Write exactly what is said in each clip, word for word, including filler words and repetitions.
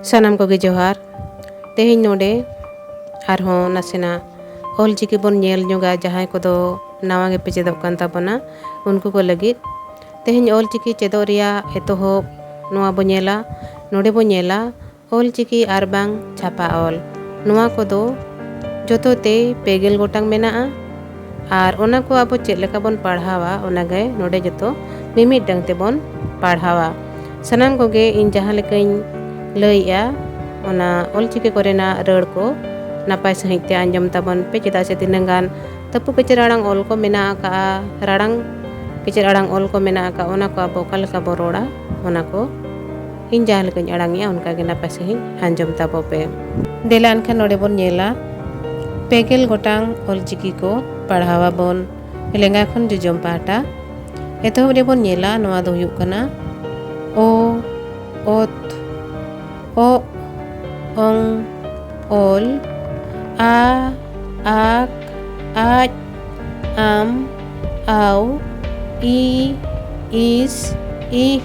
ᱥᱟᱱᱟᱢ ᱠᱚᱜᱮ ᱡᱚᱦᱟᱨ᱾ ᱛᱮᱦᱮᱧ ᱱᱚᱰᱮ ᱟᱨᱦᱚᱸ ᱱᱟᱥᱮᱱᱟᱜ ᱚᱞ ᱪᱤᱠᱤ ᱵᱚᱱ ᱧᱮᱞ ᱧᱚᱜᱟ, ᱡᱟᱦᱟᱸᱭ ᱠᱚᱫᱚ ᱱᱟᱣᱟ ᱜᱮᱯᱮ ᱪᱮᱫᱚᱜ ᱠᱟᱱ ᱛᱟᱵᱚᱱᱟ, ᱩᱱᱠᱩ ᱠᱚ ᱞᱟᱹᱜᱤᱫ᱾ ᱛᱮᱦᱮᱧ ᱚᱞ ᱪᱤᱠᱤ ᱪᱮᱫᱚᱜ ᱨᱮᱭᱟᱜ ᱮᱛᱚᱦᱚᱵ ᱱᱚᱣᱟ ᱵᱚ ᱧᱮᱞᱟ᱾ ᱱᱚᱰᱮ ᱵᱚ ᱧᱮᱞᱟ ᱚᱞ ᱪᱤᱠᱤ ᱟᱨ ᱵᱟᱝ ᱪᱷᱟᱯᱟ ᱚᱞ᱾ ᱱᱚᱣᱟ ᱠᱚᱫᱚ ᱡᱚᱛᱚ ᱛᱮ ᱯᱮ ᱜᱮᱞ ᱜᱚᱴᱟᱝ ᱢᱮᱱᱟᱜᱼᱟ᱾ ᱟᱨ ᱚᱱᱟ ᱠᱚ ᱟᱵᱚ ᱪᱮᱫ ᱞᱮᱠᱟ ᱵᱚᱱ ᱯᱟᱲᱦᱟᱣᱟ, ᱚᱱᱟᱜᱮ ᱱᱚᱰᱮ ᱡᱚᱛᱚ ᱢᱤᱢᱤᱫᱴᱟᱝ ᱛᱮᱵᱚᱱ ᱯᱟᱲᱦᱟᱣᱟ᱾ ᱥᱟᱱᱟᱢ ᱠᱚᱜᱮ ᱤᱧ ᱡᱟᱦᱟᱸ ᱞᱮᱠᱟᱧ ᱞᱟᱹᱭᱮᱜᱼᱟ, ᱚᱱᱟ ᱚᱞ ᱪᱤᱠᱤ ᱠᱚᱨᱮᱱᱟᱜ ᱨᱟᱹᱲ ᱠᱚ ᱱᱟᱯᱟᱭ ᱥᱟᱺᱦᱤᱡ ᱛᱮ ᱟᱸᱡᱚᱢ ᱛᱟᱵᱚᱱ ᱯᱮ, ᱪᱮᱫᱟᱜ ᱥᱮ ᱛᱤᱱᱟᱹᱝ ᱜᱟᱱ ᱛᱟᱹᱯᱩ ᱠᱮᱪᱮᱫ ᱟᱲᱟᱝ ᱚᱞ ᱠᱚ ᱢᱮᱱᱟᱜ ᱟᱠᱟᱜᱼᱟ, ᱨᱟᱲᱟᱝ ᱠᱮᱪᱮᱫ ᱟᱲᱟᱝ ᱚᱞ ᱠᱚ ᱢᱮᱱᱟᱜ ᱟᱠᱟᱫ, ᱚᱱᱟ ᱠᱚ ᱟᱵᱚ ᱚᱠᱟ ᱞᱮᱠᱟ ᱵᱚ ᱨᱚᱲᱟ, ᱚᱱᱟ ᱠᱚ ᱤᱧ ᱡᱟᱦᱟᱸ ᱞᱮᱠᱟᱧ ᱟᱲᱟᱝᱮᱜᱼᱟ, ᱚᱱᱠᱟ ᱜᱮ ᱱᱟᱯᱟᱭ ᱥᱟᱺᱦᱤᱡ ᱟᱸᱡᱚᱢ ᱛᱟᱵᱚ ᱯᱮ᱾ ᱫᱮᱞᱟ ᱮᱱᱠᱷᱟᱱ ᱱᱚᱰᱮ ᱵᱚᱱ ᱧᱮᱞᱟ, ᱯᱮ ᱜᱮᱞ ᱜᱚᱴᱟᱝ ᱚᱞ ᱪᱤᱠᱤ ᱠᱚ ᱯᱟᱲᱦᱟᱣ ᱟᱵᱚᱱ᱾ ᱞᱮᱸᱜᱟ ᱠᱷᱚᱱ ᱡᱚᱡᱚᱢ ᱯᱟᱦᱴᱟ᱾ ᱮᱛᱚᱦᱚᱵ ᱨᱮᱵᱚᱱ ᱧᱮᱞᱟ, ᱱᱚᱣᱟ ᱫᱚ ᱦᱩᱭᱩᱜ ᱠᱟᱱᱟ ᱚ, ᱚᱛ, ᱚᱜ, ᱚᱝ, ᱚᱞ, ᱟ, ᱟᱠ, ᱟᱡ, ᱟᱢ, ᱟᱣ, ᱤ, ᱤᱥ, ᱤᱦ,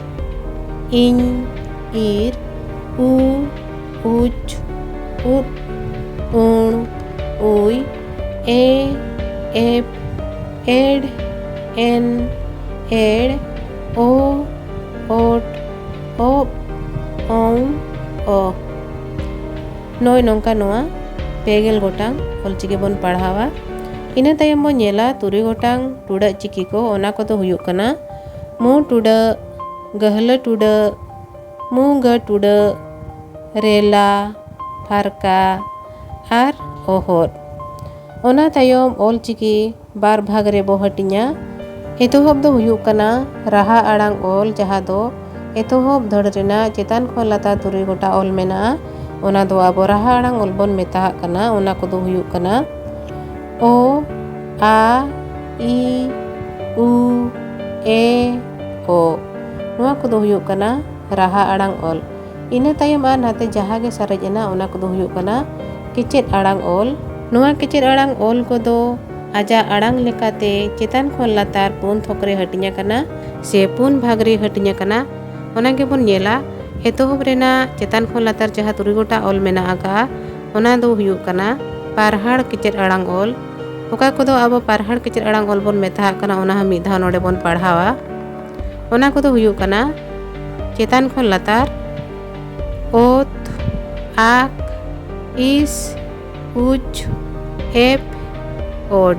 ᱤᱧ, ᱤᱨ, ᱩ, ᱩᱪ, ᱩᱫ, ᱩᱬ, ᱩᱭ, ᱮ, ᱮᱯ, ᱮᱰ, ᱮᱱ, ᱮᱲ, ᱳ, ᱳᱴ, ᱳᱵ, ᱳᱝ, ᱚᱦ᱾ ᱱᱚᱜᱼᱚᱭ ᱱᱚᱝᱠᱟ ᱱᱚᱣᱟ ᱯᱮ ᱜᱮᱞ ᱜᱚᱴᱟᱝ ᱚᱞᱪᱤᱠᱤ ᱵᱚᱱ ᱯᱟᱲᱦᱟᱣᱟ᱾ ᱤᱱᱟᱹ ᱛᱟᱭᱚᱢ ᱵᱚᱱ ᱧᱮᱞᱟ ᱛᱩᱨᱩᱭ ᱜᱚᱴᱟᱝ ᱴᱩᱰᱟᱹᱜ ᱪᱤᱠᱤ ᱠᱚ, ᱚᱱᱟ ᱠᱚᱫᱚ ᱦᱩᱭᱩᱜ ᱠᱟᱱᱟ ᱢᱩ ᱴᱩᱰᱟᱹᱜ, ᱜᱟᱹᱦᱞᱟᱹ ᱴᱩᱰᱟᱹᱜ, ᱢᱩᱜᱟᱹ ᱴᱩᱰᱟᱹᱜ, ᱨᱮᱞᱟ, ᱯᱷᱟᱨᱠᱟ ᱟᱨ ᱚᱦᱚᱫ᱾ ᱚᱱᱟ ᱛᱟᱭᱚᱢ ᱚᱞᱪᱤᱠᱤ ᱵᱟᱨ ᱵᱷᱟᱜᱽ ᱨᱮᱵᱚ ᱦᱟᱹᱴᱤᱧᱟ᱾ ᱮᱛᱚᱦᱚᱵ ᱫᱚ ᱦᱩᱭᱩᱜ ᱠᱟᱱᱟ ᱨᱟᱦᱟ ᱟᱲᱟᱝ ᱚᱞ, ᱡᱟᱦᱟᱸ ᱫᱚ ᱮᱛᱚᱦᱚᱵ ᱫᱷᱟᱹᱲ ᱨᱮᱱᱟᱜ ᱪᱮᱛᱟᱱ ᱠᱷᱚᱱ ᱞᱟᱛᱟᱨ ᱛᱩᱨᱩᱭ ᱜᱚᱴᱟ ᱚᱞ ᱢᱮᱱᱟᱜᱼᱟ᱾ ᱚᱱᱟ ᱫᱚ ᱟᱵᱚ ᱨᱟᱦᱟ ᱟᱲᱟᱝ ᱚᱞ ᱵᱚᱱ ᱢᱮᱛᱟᱜ ᱠᱟᱱᱟ᱾ ᱚᱱᱟ ᱠᱚᱫᱚ ᱦᱩᱭᱩᱜ ᱠᱟᱱᱟ ᱚ, ᱟ, ᱤ, ᱩ, ᱮ, ᱳ᱾ ᱱᱚᱣᱟ ᱠᱚᱫᱚ ᱦᱩᱭᱩᱜ ᱠᱟᱱᱟ ᱨᱟᱦᱟ ᱟᱲᱟᱝ ᱚᱞ᱾ ᱤᱱᱟᱹ ᱛᱟᱭᱚᱢ ᱟᱨ ᱱᱟᱛᱮ ᱡᱟᱦᱟᱸ ᱜᱮ ᱥᱟᱨᱮᱡ ᱮᱱᱟ, ᱚᱱᱟ ᱠᱚᱫᱚ ᱦᱩᱭᱩᱜ ᱠᱟᱱᱟ ᱠᱮᱪᱮᱫ ᱟᱲᱟᱝ ᱚᱞ᱾ ᱱᱚᱣᱟ ᱠᱮᱪᱮᱫ ᱟᱲᱟᱝ ᱚᱞ ᱠᱚᱫᱚ ᱟᱡᱟᱜ ᱟᱲᱟᱝ ᱞᱮᱠᱟᱛᱮ ᱪᱮᱛᱟᱱ ᱠᱷᱚᱱ ᱞᱟᱛᱟᱨ ᱯᱩᱱ ᱛᱷᱚᱠ ᱨᱮ ᱦᱟᱹᱴᱤᱧ ᱟᱠᱟᱱᱟ ᱥᱮ ᱯᱩᱱ ᱵᱷᱟᱜᱽ ᱨᱮ ᱦᱟᱹᱴᱤᱧ ᱟᱠᱟᱱᱟ᱾ ᱚᱱᱟ ᱜᱮᱵᱚᱱ ᱧᱮᱞᱟ᱾ ᱮᱛᱚᱦᱚᱵ ᱨᱮᱱᱟᱜ ᱪᱮᱛᱟᱱ ᱠᱷᱚᱱ ᱞᱟᱛᱟᱨ ᱡᱟᱦᱟᱸ ᱛᱩᱨᱩᱭ ᱜᱚᱴᱟᱝ ᱚᱞ ᱢᱮᱱᱟᱜ ᱟᱠᱟᱫᱼᱟ, ᱚᱱᱟ ᱫᱚ ᱦᱩᱭᱩᱜ ᱠᱟᱱᱟ ᱯᱟᱨᱦᱟᱲ ᱠᱮᱪᱮᱫ ᱟᱲᱟᱝ ᱚᱞ᱾ ᱚᱠᱟ ᱠᱚᱫᱚ ᱟᱵᱚ ᱯᱟᱨᱦᱟᱲ ᱠᱮᱪᱮᱫ ᱟᱲᱟᱝ ᱚᱞ ᱵᱚᱱ ᱢᱮᱛᱟᱜ ᱠᱟᱱᱟ, ᱚᱱᱟ ᱦᱚᱸ ᱢᱤᱫ ᱫᱷᱟᱣ ᱱᱚᱰᱮ ᱵᱚᱱ ᱯᱟᱲᱦᱟᱣᱟ᱾ ᱚᱱᱟ ᱠᱚᱫᱚ ᱦᱩᱭᱩᱜ ᱠᱟᱱᱟ ᱪᱮᱛᱟᱱ ᱠᱷᱚᱱ ᱞᱟᱛᱟᱨ, ᱚᱛ, ᱟᱠ, ᱤᱥ, ᱩᱪ, ᱮᱯ, ᱚᱰ᱾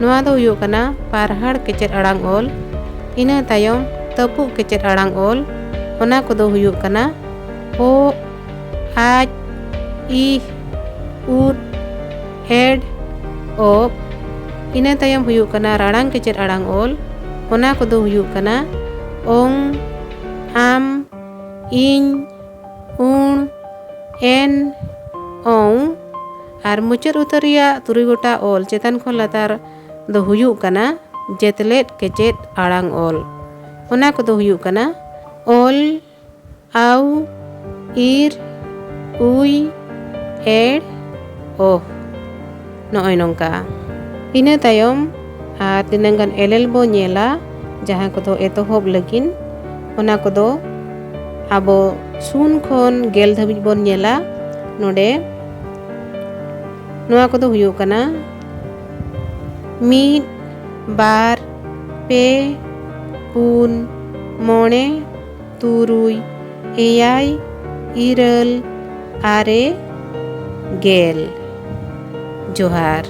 ᱱᱚᱣᱟ ᱫᱚ ᱦᱩᱭᱩᱜ ᱠᱟᱱᱟ ᱯᱟᱨᱦᱟᱲ ᱠᱮᱪᱮᱫ ᱟᱲᱟᱝ ᱚᱞ᱾ ᱤᱱᱟᱹ ᱛᱟᱭᱚᱢ ᱛᱟᱹᱯᱩᱜ ᱠᱮᱪᱮᱫ ᱟᱲᱟᱝ ᱚᱞ, ᱚᱱᱟ ᱠᱚᱫᱚ ᱦᱩᱭᱩᱜ ᱠᱟᱱᱟ ᱚ, ᱟᱡ, ᱤᱦ, ᱩᱫ, ᱮᱰ, ᱚᱵ᱾ ᱤᱱᱟᱹ ᱛᱟᱭᱚᱢ ᱦᱩᱭᱩᱜ ᱠᱟᱱᱟ ᱨᱟᱲᱟᱝ ᱠᱮᱪᱮᱫ ᱟᱲᱟᱝ ᱚᱞ, ᱚᱱᱟ ᱠᱚᱫᱚ ᱦᱩᱭᱩᱜ ᱠᱟᱱᱟ ᱚᱝ, ᱟᱢ, ᱤᱧ, ᱩᱬ, ᱮᱱ, ᱚᱝ᱾ ᱟᱨ ᱢᱩᱪᱟᱹᱫ ᱩᱛᱟᱹᱨ ᱨᱮᱭᱟᱜ ᱛᱩᱨᱩᱭ ᱜᱚᱴᱟᱝ ᱚᱞ ᱪᱮᱛᱟᱱ ᱠᱷᱚᱱ ᱞᱟᱛᱟᱨ ᱫᱚ ᱦᱩᱭᱩᱜ ᱠᱟᱱᱟ ᱡᱮᱛᱞᱮᱫ ᱠᱮᱪᱮᱫ ᱟᱲᱟᱝ ᱚᱞ᱾ ᱚᱱᱟ ᱠᱚᱫᱚ ᱦᱩᱭᱩᱜ ᱠᱟᱱᱟ ᱚᱞ, ᱟᱣ, ᱤᱨ, ᱩᱭ, ᱮᱲ, ᱚᱦ᱾ ᱱᱚᱜᱼᱚᱭ ᱱᱚᱝᱠᱟ᱾ ᱤᱱᱟᱹ ᱛᱟᱭᱚᱢ ᱟᱨ ᱛᱤᱱᱟᱹᱝ ᱜᱟᱱ ᱮᱞᱮᱞ ᱵᱚ ᱧᱮᱞᱟ, ᱡᱟᱦᱟᱸ ᱠᱚᱫᱚ ᱮᱛᱚᱦᱚᱵ ᱞᱟᱹᱜᱤᱫ, ᱚᱱᱟ ᱠᱚᱫᱚ ᱟᱵᱚ ᱥᱩᱱ ᱠᱷᱚᱱ ᱜᱮᱞ ᱫᱷᱟᱹᱵᱤᱡ ᱵᱚᱱ ᱧᱮᱞᱟ᱾ ᱱᱚᱰᱮ ᱱᱚᱣᱟ ᱠᱚᱫᱚ ᱦᱩᱭᱩᱜ ᱠᱟᱱᱟ ᱢᱤᱫ, ᱵᱟᱨ, ᱯᱮ, ᱯᱩᱱ, ᱢᱚᱬᱮ, ᱛᱩᱨᱩᱭ, ᱮᱭᱟᱭ, ᱤᱨᱟᱹᱞ, ᱟᱨᱮ, ᱜᱮᱞ᱾ ᱡᱚᱦᱟᱨ᱾